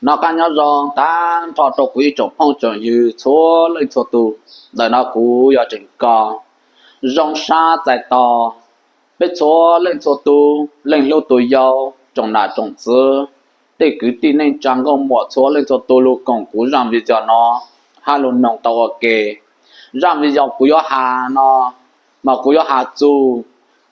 Noj qab nyob zoo tag nrho rau kuv ib tsoom phooj tsoom ywg txhua leej txhua tus. Ntawm no kuv yog Tseem Kos, zoo sab txais tos peb txhua leej txhua tus, leej hlub tus yau, tsoom nam tsoom txwv, tej kwv tij neej tsa nkauj muam txhua leej txhua tus los koom kuv zaj video no hab los noog tau ua ke. Zaj video kuv yuav has no mas kuv yuav has txug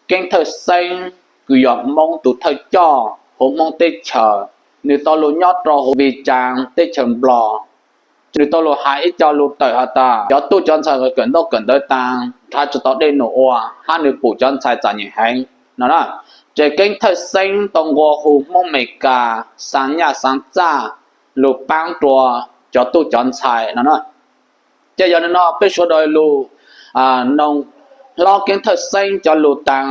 Keeb Thawj Xeeb, kws yog Hmoob tus thawj coj huv Hmoob teb chaws. Nws tau los nyob rau huv Vij Cas teb chaws Nplog. Nws tau los has ib co lus tawm has tas cov tub cov ntxhais kawm ntaub kawm ntawv taag nrhav tsi tau dej num ua hab nws pum cov ntxhais txom nyem heev no na. Ces Keeb Thawj Xeeb tau nqua hu Hmoob Amelikas xaav nyaj xaav txaj lug paab rua cov tub cov ntxhais no na. Ces yog li no peb suav dlawg lug noog hlob Keeb Thawj Xeeb cov lus taag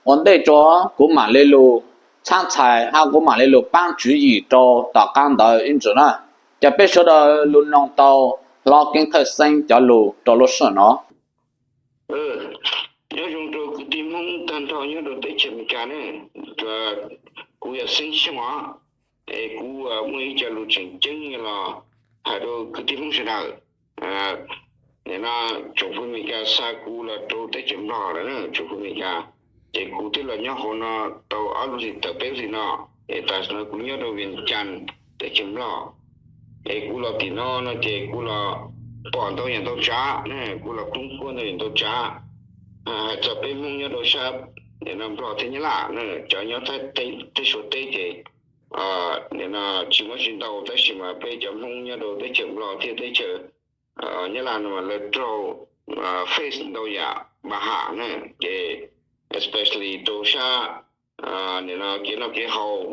ua ntej tso, kuv maam le lug txhab ntxhais hab kuv maam le lug paab tswv yim rau tom qaab ntawd ib ntsis na. Ces peb suav dlawg lug noog tau hlob Keeb Thawj Xeeb cov lus rau lub sij hawm no. Nyob zoo rau kwv tij Hmoob taag nrho nyob rau teb chaws Amelikas ne. Kuv yog Xeeb Xyooj os, es kuv muaj ib co lus tseem ceeb los has rau kwv tij Hmoob sawv dlawg. Nim no tsoom fwv Amelikas xa kuv los rau teb chaws Nplog lawm na, tsoom fwv Amelikas. Ces kuv twb los nyob hauv no tau ob lub hlis tawm peb lub hlis no, es tam sim no kuv nyob rau Vias Cas teb chaws Nplog. Es kuv los tim no no ces kuv los pom ntau yam ntau tsav, kuv los poob puab ntau yam ntau tsav. Hais txog peb Hmoob nyob rau sab nim no Nplog thiab Nyab Laj, cov nyob teb Suav teb ces nim no tsis muaj tsis ntau, tab sis mas peb cov Hmoob nyob rau teb chaws Nplog thiab teb chaws Nyab Laj no mas lawv raug face ntau yam npa ham na, ces especially rau sab nim no kev noj kev haus,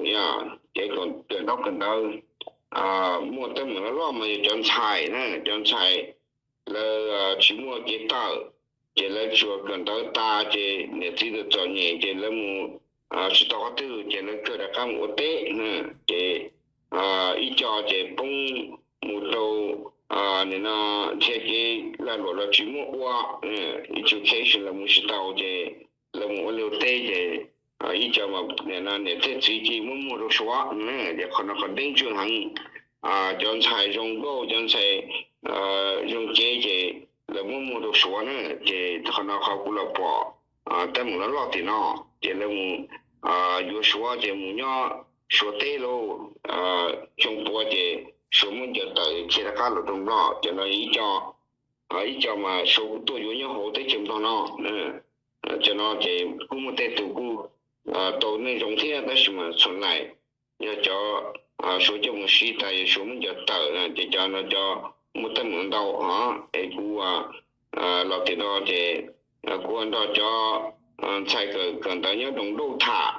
kev kawm ntaub kawm ntawv, muaj teeb meem loj loj mas yog cov ntxhais na, cov ntxhais lawv tsis muaj kev tawm, ces lawv tsuas kawm ntawv tas ces niam txiv txom txom nyem ces lawv mus tsis tau qhov twg ces lawv kawg rov qab mus ua teb na, ces ib co ces poob mus rau nim no nrhiav kev lag luam los tsis muaj ua, education los mus tsis tau ces lawv mus ua liaj ua teb ces ib co mas nim no niam thiab txiv cia li muab muag rau Suav, ces qhov no qhov deeb tswj heev. Cov ntxhais zoo nkauj, cov ntxhais zoo cev ces lawv muab muag rau Suav na, ces qhov no qhov kuv los pom teeb meem loj loj tim no, ces lawv mus yuav Suav ces mus nyob Suav teb lauj, xyoo puav ces Suav muab ncaws tawm khiav rov qab los rau Nplog, ces no ib co, ib co mas Suav kuj tuaj yuav nyob hauv teb chaws Nplog no. Cov no ces kuj muaj tej tus kuj tau neej zoo thiab, tab sis mas txhua lais yog cov Suav coj mus siv tas yog Suav muab ncaws tawm na, ces cov no cov muaj teeb meem ntau os. Es kuv los tim no ces kuv ua nrog cov ntxhais kawm ntawv nyob rau Nplog tham,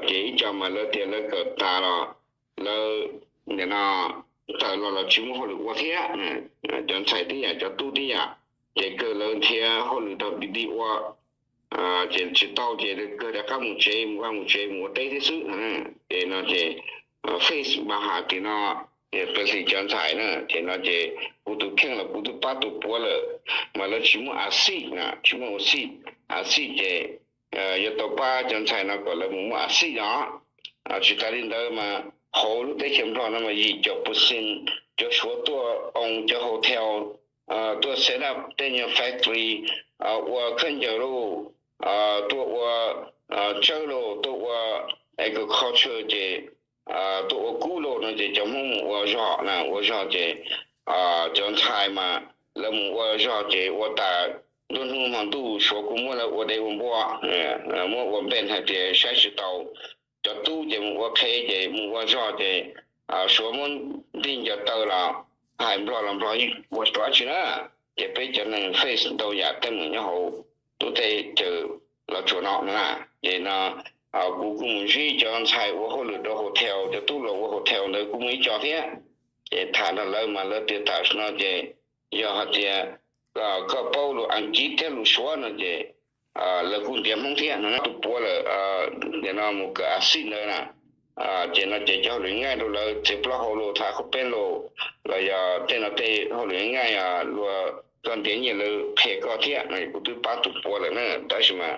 ces ib co mas lawv tias lawv kawm tas los lawv nim no tawm los los tsis muaj hauj lwm ua thiab. Cov ntxhais tib yam, cov tub tib yam, ces kawg lawv nrhiav hauj lwm rau pim di ua, ces tsis tau ces kawg rov qab mus tsev, mus vaj mus tsev mus ua teb thiab xwb. Ces no ces face npa ham tim no, peb hlis cov ntxhais na, ces no ces kuv tus kheej los kuv twb pab tus puav lawm, mas lawv tsis muaj a xij na, tsis muaj a xij, a xij ces yuav tau pab cov ntxhais no kom lawv mus muaj a xij no. Tsis tas li ntawd mas hauv lub teb chaws Nplog no mas yim caum percent cov Suav tuaj own cov hotel, tuaj set up tej nyuag factory, ua khaub ncaws lauj, tuaj ua tsawb lauj, tuaj ua agriculture ces tuaj ua kub lauj no ces cov Hmoob mus ua zog na, ua zog ces cov ntxhais mas lawv mus ua zog ces ua tas nruab hnub hmo ntuj Suav kuj muab lawv ua dev ua npua, muab ua npeej hais tias saib tsis taus. Cov tub ces mus ua qhev ces mus ua zog ces Suav muab ntig ncaws taw los hais Nplog los Nplog ua tsis tau dab tsi na. Ces peb cov neeg face ntau yam teeb meem nyob hauv lub teb chaws Los Tsuas no na. Ces no kuv kuj mus ntsib cov ntxhais ua hauj lwm rau hotel, cov tub los ua hotel ntawd kuj muaj ib co thiab. Ces tham nrog lawv mas lawv tias tam sim no ces yog hais tias koj paub lus Askiv thiab lus Suav no ces lawv kuj ntiav Hmoob thiab no. Tus puav lawm nim no mus kawm a xij ntawd na, ces no ces cov hauj lwm ngaij rau lawv txiav plaub hau los thav qhov peeb los, los yog tej no tej hauj lwm ngaij luag koj ntiav nyiaj lawv qhia koj thiab no. Kuv twb pab tus puav lawm na, tab sis mas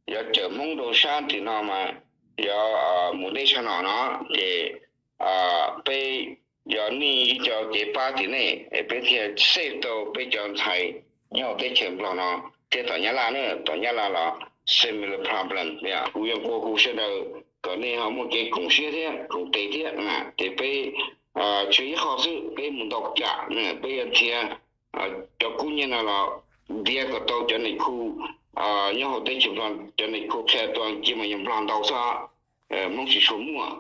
yog cawm Hmoob rau sab tim no mas yog mus deb sab no no ces peb yog nej ib co kev pab tim nej, peb thiaj save tau peb cov ntxhais nyob hauv teb chaws Nplog no thiab tom Nyab Laj na, tom Nyab Laj los similar problem. Kuv yuav nqua hu sawv daws kom nej ho muaj kev koom siab thiab koom tes thiab na, ces peb tshuav ib qho xwb, peb mus ntaus kam na, peb yuav nrhiav cov kub nyiaj no los ntiav kom tau cov neeg khu nyob hauv teb chaws Nplog, cov neeg khu qhia tuaj cia mas yog Nplog ntau xwb, Hmoob tsis tshua muaj.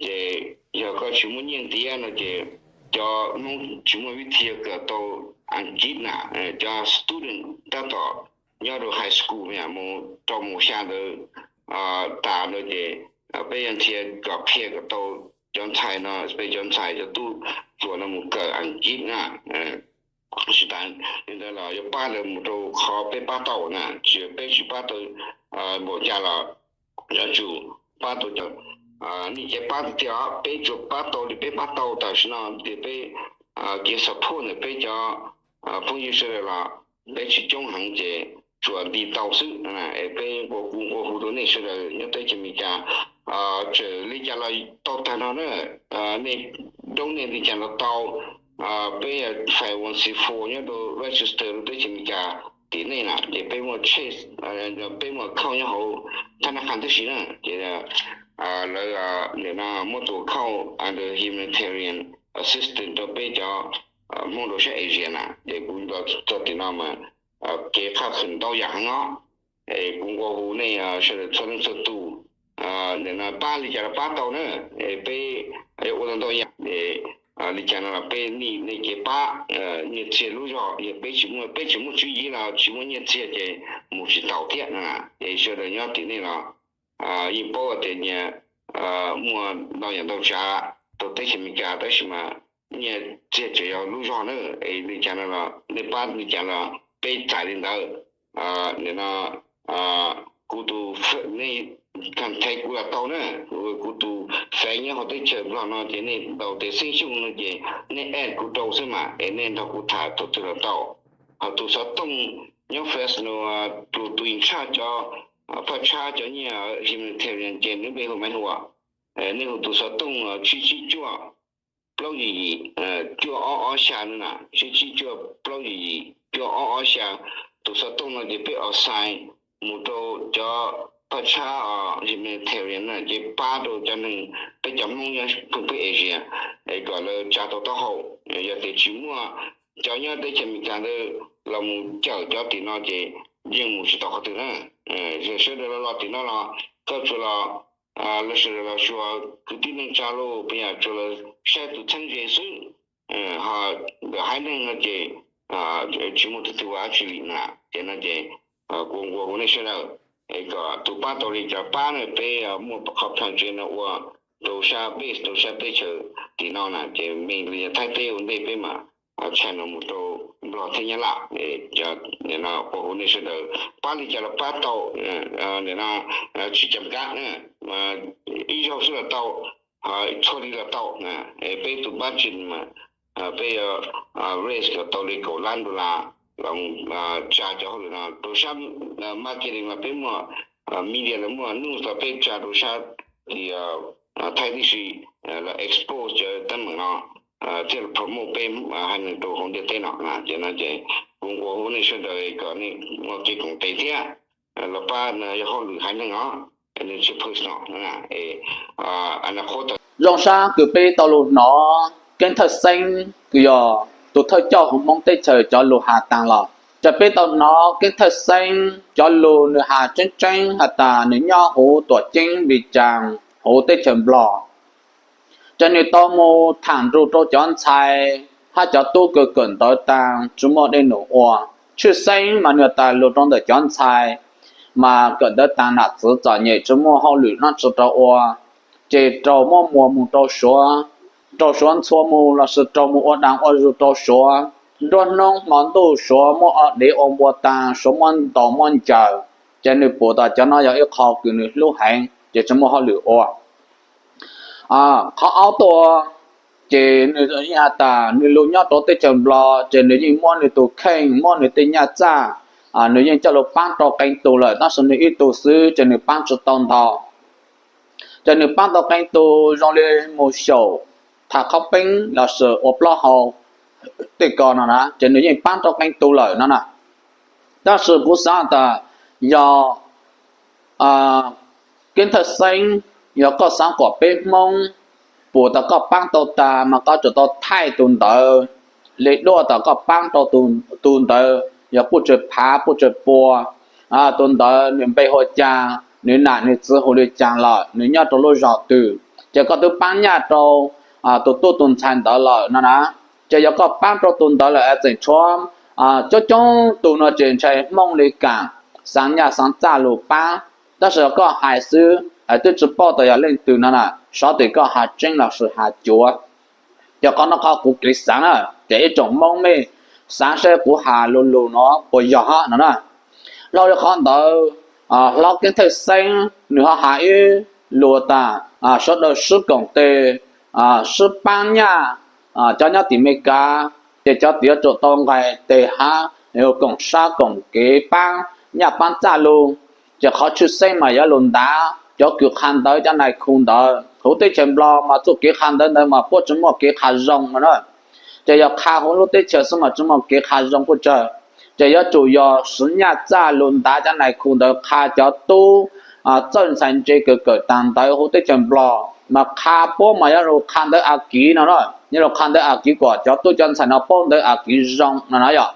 Ces yog koj tsis muaj nyiaj ntiav no ces cov Hmoob tsis muaj vib thia kawm tau Askiv na, cov student tab tom nyob rau high school mus rau mus xya ntawd tas ntawd ces peb yuav nrhiav kom qhia kom tau cov ntxhais no, peb cov ntxhais cov tub hluas no mus kawm Askiv na. Tsis tas li ntawd los yuav pab lawv mus rau qhov peb pab tau na, tsis peb tsis pab tau npaum cas los yuav tsum pab tau cov nej kev pab tiag tiag. Peb tsuas pab tau li peb pab tau tam sim no tias peb kev support ntawm peb cov phooj ywg sawv daws los peb tsis coob heev ces tsuas nti tau xwb. Es peb nqua hu nqua hu rau nej sawv daws nyob teb chaws Amelikas, txawm li cas los tau tag nrho na, nej donate li cas los tau. Peb five one c four nyob rau register rau teb chaws Amelikas tim nej na, ces peb muaj chase, peb muaj account nyob hauv thab nab qha tib si na, ces lawv nim no muab tus account under humanitarian assistance rau peb cov Hmoob rau sab Asia na, ces kuv los txog tim no mas kev qhaj qhwm ntau yam heev os. Es kuv nqua hu nej sawv daws txhua leej txhua tus, nim no pab li cas los pab tau na, es peb yuav ua tau ntau yam es li cas no los peb nej kev pab nyiaj txiag lub zog, yog peb tsis muaj, peb tsis muaj tswv yim los tsis muaj nyiaj txiag ces mus tsis tau thiab na. Es sawv daws nyob tim nej los yeej paub tias nyias muaj ntau yam ntau tsav rau teb chaws Amelikas tab sis mas nyiaj txiag tseem yog lub zog na. Es li cas no los nej pab li cas los peb txais li ntawd. Nim no kuv tus, nej contact kuv los tau na, kuv tus fev nyob hauv teb chaws Nplog no ces nej ntaus tes xeeb xyooj no ces nej add kuv rau xwb mas es nej nrog kuv tham thaum twg los tau. Ho tus xov tooj nyob Fresno, tus tus in charge cov phaj tshab cov nyiaj humanitarian ces nws npe hu Maiv Huas. Nej hu tus xov tooj tsib tsib cuaj plaub yim yim cuaj ob ob xya no na, tsib tsib cuaj plaub yim yim cuaj ob ob xya. Tus xov tooj no ces peb assign mus rau cov phaj tshab humanitarian na, ces pab rau cov neeg peb cov Hmoob nyob pheej peb Asia es kom lawv tsa tau taub hau. Yog tias tsis muaj cov nyob teb chaws Amelikas ntawd los mus cawm cov tim no ces yeej mus tsis tau qhov twg na. Sawv daws los los tim no los koj tsuas los, lawv sawv daws los xyuas kwv tij neej tsa los puas yog tsuas los saib tus txheeb ze xwb, ho ntawm haiv neeg no ces tsis muaj tus twg ua dab tsi li na. Ces no ces kuv nqua hu nej sawv daws es kom tus pab tau li cas pab na, peb muaj qhov project no ua rau sab base rau sab teb chaws tim no na, ces me li Thaib teb ua ntej peb mam tshaj no mus rau Nplog thiab Nyab Laj. Nim no nqua hu nej sawv daws pab li cas los pab tau, nim no tsis cam kab na, ib zaug xwb los tau, txhua li los tau. Peb tus budget mas peb yuav raise kom tau li kaum lab dollar los tsa cov hauj lwm no rau sab marketing los peb muaj media los muaj news los peb tsa rau sab Thaib tib si los expose cov teeb meem no thiab promote peb haiv neeg rau hauv ntiaj teb no. Ces no ces kuv nqua hu nej sawv daws kom nej muaj kev koom tes thiab los pab, yog hauj lwm haiv neeg os, nws tsis personal. Zoo sab kws peb tau lug hnov Keeb Thawj Xeeb kws yog tus thawj coj huv Hmoob teb chaws cov lug has taag los, ces peb tau hnov Keeb Thawj Xeeb cov lug nws has tseeb tseeb has tas nws nyob huv tuam ceeb Vis Cas huv teb chaws Nplog. Ces nws tau mus thaam nrug rau cov ntxhais hab cov tub kws kawm ntawv taag tsi muaj dej num ua. Tshwj xeeb mas nws tas lug rau ntawm cov ntxhais mas kawm ntawv taag nam txwv txom nyem tsi muaj hauj lwm noj tsi tau ua, ces raug muab muag mus rau Suav, raug Suav ntxhua mus lossis raug mus ua daag ua zug rau Suav. Nruab hnub hmo ntuj Suav muab ua dev ua npua taag, Suav muab ntaus muab ncaws. Ces nws pum tas cov no yog ib qho kws nws hlub heev ces tsi muaj hauj lwm ua. Qhov aub tuaj, ces nws yeej has tas nws lug nyob rau teb chaws Nplog ces nws yeej muab nws tus kheej, muab nws tej nyaj txag, nws yeej coj lug paab rau qee tug lawm, tab sis nws ib tug xwb ces nws paab tsi tau ntau. Ces nws paab tau qee tus zoo li mus xyaum, tham qhaub peeb lossis ua plaub hau tej ko no na, ces nws yeej paab tau qee tus lawm no na. Tab sis kuv xaav tas yog keeb thawj xeeb, yog koj xaav kom peb Hmoob pum tas koj paab tau tas mas koj tsum tau thaij tus ntawd li duaj tas koj paab rau tus ntawd yog puj tsawg phav puj tsawg pua, tus ntawd nws npe hu ua caag, nws nam nws txiv hu li caag lawm, nws nyob rau lub zog twg, ces koj twb paab nyaj rau tus tub tus ntxhais ntawd lawm no na. Ces yog koj paab rau tus ntawd lawm es tseem tshuav coob coob tug no ces ntshai Hmoob li kaam xaav nyaj xaav txaj lug paab. Tab sis yog koj hais xwb es twb tsi paub tas yog leej twg no na, sov tim koj has tseeb lossis has cuav. Ces qhov no qhov kuv kev xaav na, ces ib tsoom Hmoob mej xaav seb kuv has lug lug no puas yog hab no na. Dhau li qhov ntawd, hlob keeb thawj xeeb nws ho has ib lug tas, sawv daws sib koom tes, sib paab nyaj, cov nyob tim Amelikas ces cov tim yuav tsum tau nqaig tes hab koom sab koom kev paab nyaj paab txaj lug. Ces qhov tshwj xeeb mas yuav lug ntav cov kws qha ntawv, cov nais khu ntawd. Huv teb chaws Nplog mas txuj kev qha ntawv ntawd mas puab tsi muaj kev qha zoo no na. Ces yog qha huv lub teb chaws xwb mas tsi muaj kev qha zoo puab tsawg. Ces yuav tsum yog siv nyaj txaj lug ntav cov nais khu ntawd qha cov tub txawj ntxhais ntse kawm kawm taag ntawv huv teb chaws Nplog, mas qha puab mas yuav lug qha ntawv Akiv no na, yuav lug qha ntawv Akiv kom cov tub cov ntxhais no paub ntawv Akiv zoo no na yog.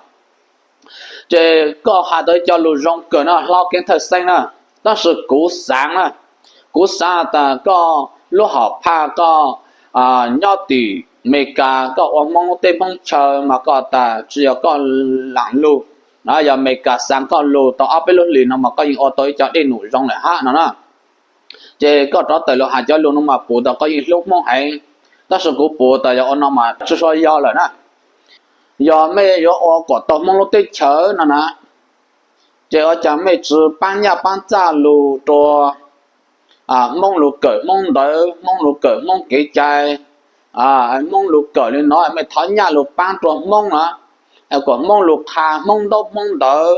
Ces koj has tau cov lug zoo kawg no hlob keeb thawj xeeb na. Tab sis kuv xaav na, kuv xaav tas koj lub hom phaj koj nyob tim Amelikas koj ua Hmoob lub teb Hmoob chaw mas koj tas tsi yog koj laam lug, yog Amelikas xaav koj lug tau ob peb lub hlis no mas koj yeej ua tau ib co dej num zoo lawm hab no na. Ces koj rov tawm lug has cov lug no mas pum tas koj yeej hlub Hmoob heev, tab sis kuv pum tas yog ua no mas tsi sua yog lawm na. Yog mej yuav ua kom tau Hmoob lub teb chaws no na, ces ua caag mej tsi paab nyaj paab txaj lug rua Hmoob lug kawm Hmoob ntawv, Hmoob lug kawm Hmoob kev cai, Hmoob lug kawm li no, mej thov nyaj lug paab rua Hmoob na, es kom Hmoob lug qha Hmoob ntaub Hmoob ntawv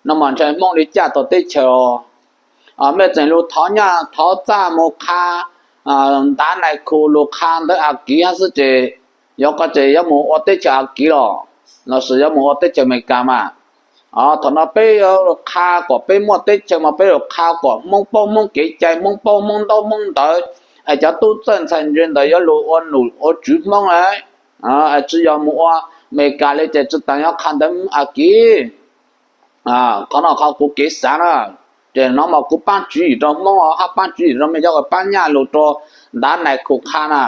no mas ntshai Hmoob li caj tau teb chaws. Mej tseem lug thov nyaj thov txaj mus qha, ntav nais khu lug qha ntawv Akiv hab xwb ces yuav koj ces yuav mus ua teb chaws Akiv los, lossis yuav mus ua teb chaws Amelikas mas. Thaum no peb yuav lug qha kom peb muaj teb chaws mas peb lug qha kom Hmoob paub Hmoob kev cai, Hmoob paub Hmoob ntaub Hmoob ntawv, es cov tub txawj ntxhais ntse ntawd yuav lug ua num ua tswv Hmoob lawm. Tsi yog mus ua Amelikas li ces tsi taag yuav qha ntawv Akiv. Qhov no qhov kuv kev xaav na, ces no mas kuv paab tswv yim rau Hmoob hab paab tswv yim rau mej cov uas paab nyaj lug rua ntav nais khu qha na.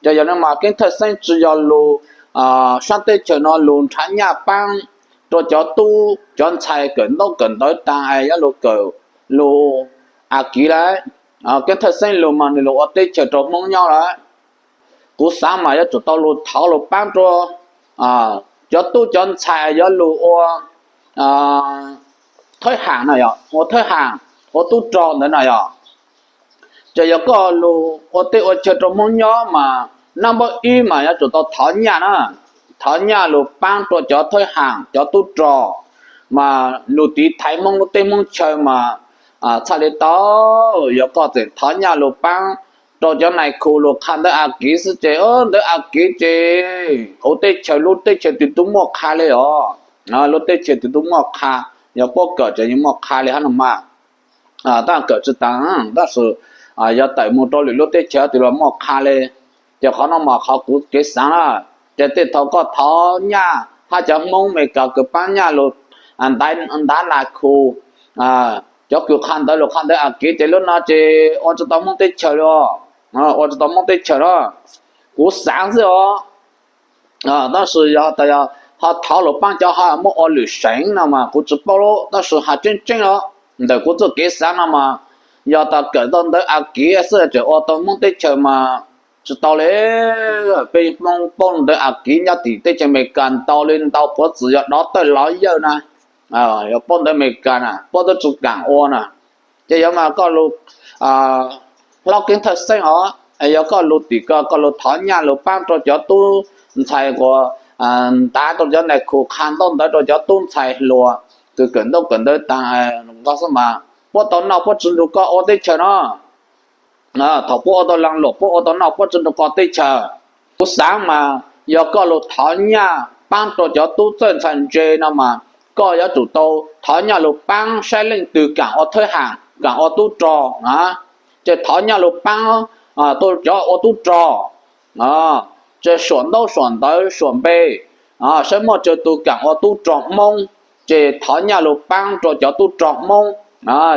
Ces yog no mas keeb thawj xeeb tsi yog lug saab teb chaws no lug nrhav nyaj paab rua cov tub cov ntxhais kawm ntaub kawm ntawv taag es yuav lug kawm lug Akiv lawm. Keeb thawj xeeb lug mas nwg lug ua teb chaws rua Hmoob nyob lawm. Kuv xaav mas yuav tsum tau lug thov lug paab rua cov tub cov ntxhais yuav lug ua thawj haam no yog, ua thawj haam, ua tub rog ntawd no yog. Ces yog koj lug ua teb ua chaw rua Hmoob nyob mas nab npawb ib mas yuav tsum tau thov nyaj na, thov nyaj lug paab rua cov thawj haam cov tub rog, mas lug tiv thaiv Hmoob lub teb Hmoob chaw mas txhaj li tau. Yog koj tseem thov nyaj lug paab rua cov nais khu lug qha ntawv Akiv xwb ces ntawv Akiv ces huv teb chaws lub teb chaws twg tub muaj qha li os. Lub teb chaws twg tub muaj qha, yog puab kawm ces yeej muaj qha li hab no mas. Tab kawm tsi taag, tab sis yog tawm mus rua lwm lub teb chaws twg los muaj qha li. Ces qhov no mas qhov kuv kev xaav na, ces tej thaum koj thov nyaj hab cov Hmoob Amelikas kws paab nyaj lug ntav nais khu, cov kws qha ntawv lug qha ntawv Akiv ces lub no ces ua tsi tau Hmoob teb chaws li, ua tsi tau Hmoob teb chaws na. Kuv xaav xwb os. Tab sis yog tas yog ho thov lug paab cov ho muab ua lwm seem no mas kuv tsi paub lawm, tab sis has tseeb tseeb os, ntawm kuv txuj kev xaav no mas yog tas kawm tau ntawv Akiv xwb tseem ua tau Hmoob teb chaws mas tsi tau li. Peb Hmoob paub ntawv Akiv nyob tim teb chaws Amelikas ntau li ntau, puav txwm yog dov tawj lov yawg na, yog paub ntawv Amelikas na puab tub tsi kaam ua na. Ces yog mas koj lug hlob keeb thawj xeeb os, yog koj lug tim ko koj lug thov nyaj lug paab rua cov tub ntxhais uas ntav rua cov nais khu qha ntaub ntawv rua cov tub ntxhais hluas kws kawm ntaub kawm ntawv taag ko xwb mas puab tau noj puab tsi lug koj ua teb chaws no. Thaum puab ua tau lag luam, puab ua tau noj puab tsi rau koj teb chaws. Kuv xaav mas yog koj lug thov nyaj paab rua cov tub txawj ntxhais ntse no mas koj yuav tsum tau thov nyaj lug paab saib leej twg kaam ua thawj haam, kaam ua tub rog na. Ces thov nyaj lug paab tau cov ua tub rog, ces suam ntaub suam ntawv suam npe, saib muaj tsawg tug kaam ua tub rog Hmoob, ces thov nyaj lug paab rua cov tub rog Hmoob,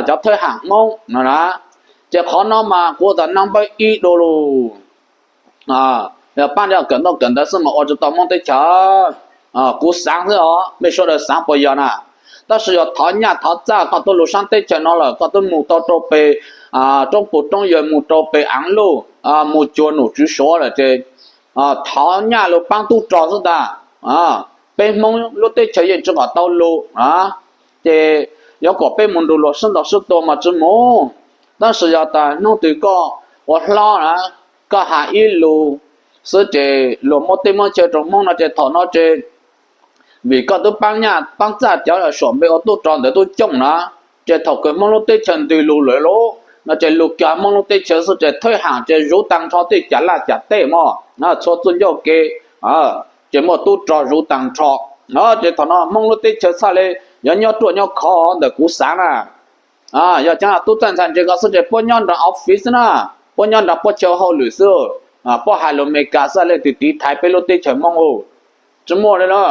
cov thawj haam Hmoob no na. Ces qhov no mas kuv tas naj npawb ib dua lug. Yog paab cov kawm ntaub kawm ntawv xwb mas ua tsi tau Hmoob teb chaws. Kuv xaav xwb os, mej sawv daws xaav puas yog na? Tab sis yog thov nyaj thov txaj koj tub lug saab teb chaws no lawm, koj tub mus tau rau pem roob puag roob yawg, mus rau pem aav luj, mus cuag nom tswv Suav lawm ces thov nyaj lug paab tub rog xwb ntag. Peb Hmoob lub teb chaws yeej tsi kom tau lug, ces yuav kom peb mus nrug luag sib ntaus sib tua mas tsi mus. Tab sis yog tas hnub twg koj ua hlob na, koj has ib lus xwb ces luag muab teb muab chaw rau Hmoob no ces thaum no ces vim koj tub paab nyaj paab txaj cov suam npe ua tub rog ntawd tub cooj na, ces thaum kws Hmoob lub teb chaws ntws lug lawm lauj no ces lug kag Hmoob lub teb chaws xwb ces thawj haam ces zuv taag nrho tej cav laj cav tej mog, txhua txuj ncauj kev ces muaj tub rog zuv taag nrho. Ces thaum no Hmoob lub teb chaws txhaj le yuav nyob ruaj nyob khov ntawm kuv xaav na. Yog cov tub txawj ntxhais ntse ko xwb ces puab nyob nrug office xwb na, puab nyob nrug puab chaw hauj lwm xwb, puab has lus Amelikas xwb, leej twg tiv thaiv peb lub teb chaws Hmoob u? Tsi muaj le na.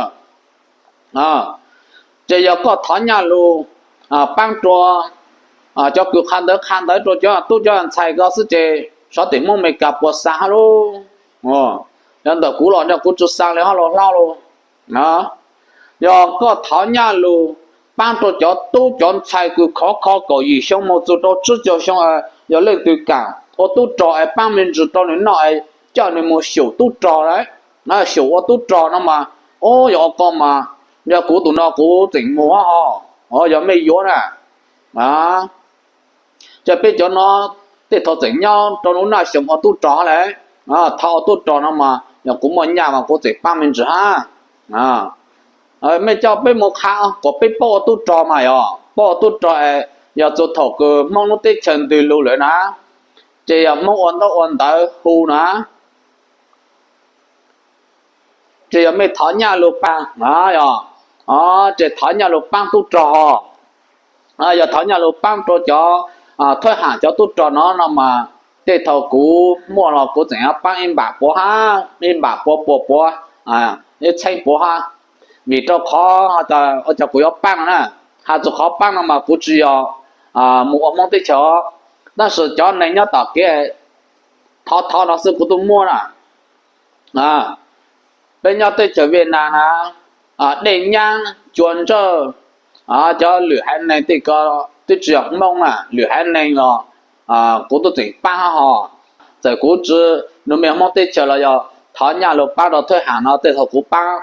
Ces yog koj thov nyaj lug paab rua cov kws qha ntawv qha ntawv rua cov tub cov ntxhais ko xwb ces sov tim Hmoob Amelikas puas xaa hab lub? Yog ntawm kuv los nrug kuv tsi xaa le hab lug hlob lug. Yog koj thov nyaj lug paab rua cov tub cov ntxhais kws khov kho kaum yim xyoo moog txug rau tsib caug xyoo, yog leej twg kaam ua tub rog es paab me ntsis rau nwg noj es coj nwg moog xyum tub rog, xyum ua tub rog no mas, o, yog ua ko mas, yog kuv tug no kuv tseem moog hab ho, yog mej yuav na. Ces peb cov no tej thaum tseem nyob rau lub naj xyoo ua tub rog le, thov ua tub rog no mas yog kuv muaj nyaj mas kuv tseem paab me ntsis hab. Mej coj peb moog qha kom peb paub ua tub rog mas yog paub ua tub rog, yog txug thaum kws Hmoob lub teb chaws ntws lug lawm na, ces yog Hmoob ua ntaub ua ntawv hu na, ces yog mej thov nyaj lug paab, yog, ces thov nyaj lug paab tub rog, yog thov nyaj lug paab rua cov thawj haam cov tub rog no no mas, tej thaum kuv muaj los kuv tseem yuav paab ib npam puav hab, ib npam puav puas puav, ib txheeb puav hab, vim rau qhov ua cas kuv yuav paab no na. Has txug qhov paab no mas kuv tsi yog mus ua Hmoob teb chaws, tab sis cov neeg nyob tom kev thov thov no xwb kuv tub muab na. Peb nyob teb chaws Viaj Nam na, dej nyab cua ntsawj, cov lwm haiv neeg tej ko twb tsi yog Hmoob na, lwm haiv neeg los kuv tub tseem paab hab ho. Txawm kuv tsi nug mej Hmoob teb chaws los yog thov nyaj lug paab rua thawj haam no tej thaum kuv paab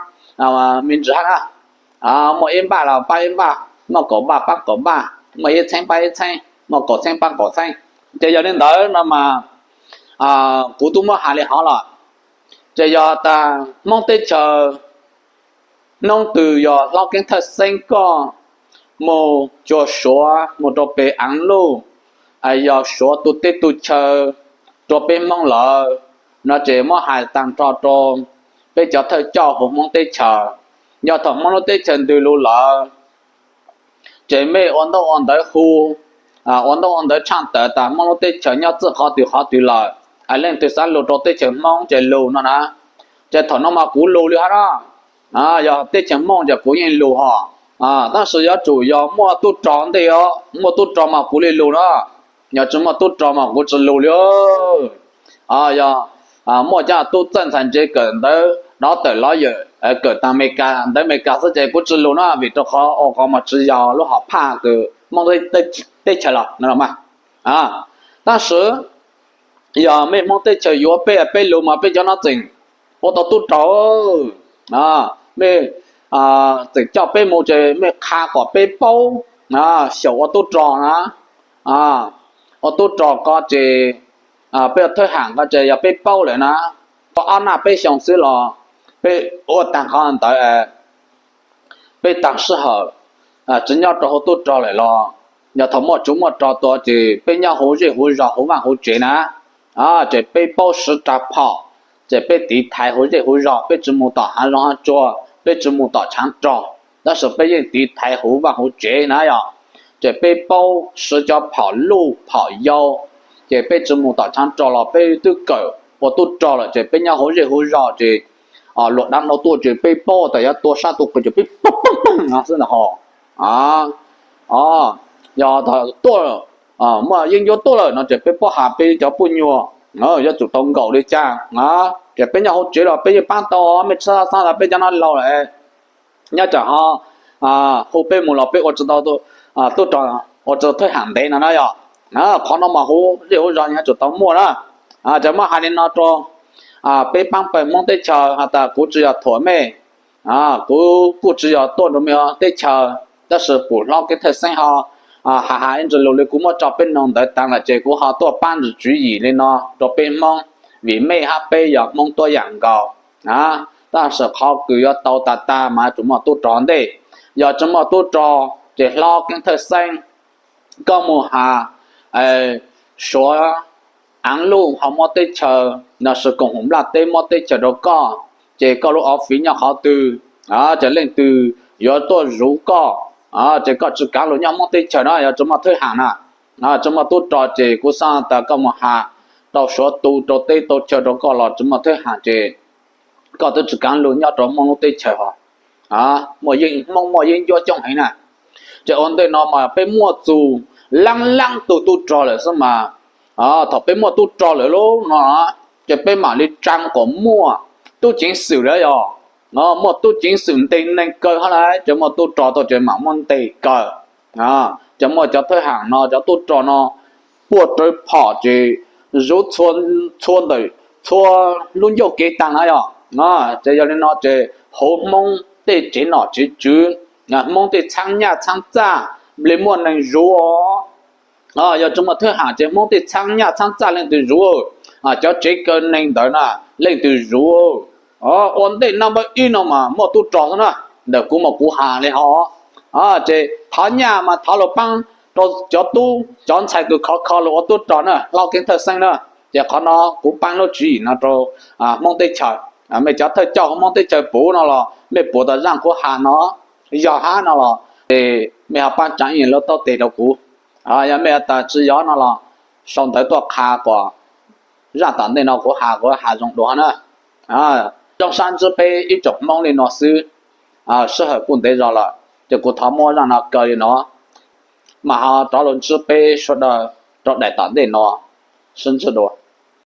me ntsis hab na. Muaj ib npaj los paab ib npaj, muaj kaum npaj paab kaum npaj, muaj ib txheeb paab ib txheeb, muaj kaum txheeb paab kaum txheeb. Ces yog li ntawd no mas kuv tub muab has li hov los, ces yog tas Hmoob teb chaws hnub twg yog hlob Keeb Thawj Xeeb koj mus cuag Suav mus rau pem Aav Luj, yog Suav tu teb tu chaw rua peb Hmoob lawm no ces muab hais taag nrho rua peb cov thawj coj huv Hmoob teb chaws. Yog thaum Hmoob lub teb chaws ntws lug lawm, ces mej ua ntaub ua ntawv hu, ua ntaub ua ntawv tshaaj tawm tas Hmoob lub teb chaws nyob txij qhov twg qhov twg lawm, leej twg xaav lug rau teb chaws Hmoob ces lug no na. Ces thaum no mas kuv lug li hab na. Yog teb chaws Hmoob ces kuv yeej lug ho, tab sis yuav tsum yog muaj tub rog ntej os, muaj tub rog mas kuv li lug na. Yog tsi muaj tub rog mas kuv tsi lug li. Yog muaj cov tub txawj ntxhais ntse kawm ntawv dov tawm lawyer, kawm taag Amelikas, ntawv Amelikas xwb ces kuv tsi lug na, vim rau qhov ua qhov mas tsi yog lub hom phaj kws Hmoob teb chaws los no mas. Tab sis yog mej Hmoob teb chaws yuav peb, peb lug mas peb cov no tseem ua tau tub rog. Mej tseem coj peb mus ces mej qha kom peb paub xyaum ua tub rog na. Ua tub rog ko ces peb ua thawj haam ko ces yog peb paub lawm na, tau ob naj peb xyoo xwb los peb ua taag qhov ntawd, peb taag sij hawm tsi nyob rau huv tub rog lawm los, yog thaum muaj tsuv muaj rog tua ces peb nyob huv zej huv zog huv vaaj huv tsev na. Ces peb paub siv rab phom, ces peb tiv thaiv huv zej huv zog, peb tsis mus tom hav zoov hav tsuag, peb tsis mus tom tshaav rog, tab sis peb yeej tiv thaiv huv vaaj huv tsev na yog. Ces peb paub siv cov phom luj phom yau, ces peb tsis mus tom tshaav rog los peb twb kawm ua tub rog lawm, ces peb nyob huv zej huv zog ces luag dab laug tuaj ces peb paub tas yuav tua sab tua qw ces peb poob poob poob no xwb ntag hos. Yog tuaj, muaj yeeb ncuab tuaj lawm no ces peb paub has peb cov poj nyuag yuav tsum tau nkaum li cas. Ces peb nyob hauv tsev los peb yeej paab tau, mej txhob xaav tas peb cov no laus lawm, nyob tsam ho hu peb mus los peb ua tsis tau, tub rog ua tsis tau thawj ham ntev no na yog. Qhov no mas huv zej huv zog yuav tsum tau muaj na. Ces muab hais li no rau peb paab pawg Hmoob teb chaws has tas kuv tsis yog thuam mej, kuv kuj tsis yog tuaj rau mej teb chaws, tab sis pum hlob Keeb Thawj Xeeb ho has has ib ntsis lug li kuv muab tso peb noog ntawd taag lawm ces kuv ho tuaj paab ntsis tswv yim li no rau peb Hmoob, vim mej hab peb yog Hmoob tuab yaam nkaus. Tab sis qhov kws yuav tau tas tas mas yuav tsum muaj tub rog ntej. Yog tsis muaj tub rog ces hlob Keeb Thawj Xeeb, koj mus has Suav Aav Luj ho muab teb chaws, los sis koom haum Nplaj teb muab teb chaws rau koj, ces koj lub office nyob qhov twg, ces leej twg yuav tuaj zuv koj, ces koj tsis kaav lug nyob Hmoob teb chaws na, yog tsis muaj thawj ham na, tsis muaj tub rog ces kuv xaav tas koj mus has rau Suav tu rau teb tau chaw rau koj los tsis muaj thawj ham ces koj twb tsis kaav lug nyob rau Hmoob lub teb chaws hos. Muaj yeeb, Hmoob muaj yeeb ncuab coob heev na. Ces ua ntej no mas peb muaj txug laab laab tug tub rog lawm xwb mas, thaum peb muaj tub rog lawm lub no, ces peb mam li tsaa kom muaj tub ceev xwm lawm yog, muaj tub ceev xwm ntes neeg kaw hab lawm ces muaj tub rog tau ces mam muab ntes kaw. Ces muaj cov thawj ham no, cov tub rog no puaj rawv phom ces zuv txhua ntawm txhua lub ncauj kev taag na yog. Ces yog li no ces hauv Hmoob tej tsev nom tsev tswv, Hmoob tej txhaab nyaj txhaab txaj, nplej muaj neeg zuv. Yog tsis muaj thawj ham ces Hmoob tej txhaab nyaj txhaab txaj leej twg zuv? Cov tsev kaw neeg ntawd na, leej twg zuv? Ua ntej naj npawb ib no mas muaj tub rog xwb na, ntawm kuv mas kuv has li hos. Ces thov nyaj mas thov lug paab rau cov tub cov ntxhais kws khov kho lug ua tub rog na, hlob Keeb Thawj Xeeb na. Ces qhov no kuv paab lub tswv yim no rau Hmoob teb chaws. Mej cov thawj coj huv Hmoob teb chaws puv no los mej puv tas zaaj kuv has no, yog hab no los ces mej ho paab tsaa ib lub taub tes rau kuv. Yog mej tas tsis yog no los sau ntawv tuaj qha kuas zaaj tom ntej no kuv has kuv has zoo dua na. Zoo sab ntsib peb ib tsoom Hmoob li no xwb, sij hawm kuj ntev zog lawm ces kuv thov muab zaaj no kaw li no, mas ho rov lug ntsib peb sawv daws rau daim tom ntej no, sib ntsib dua.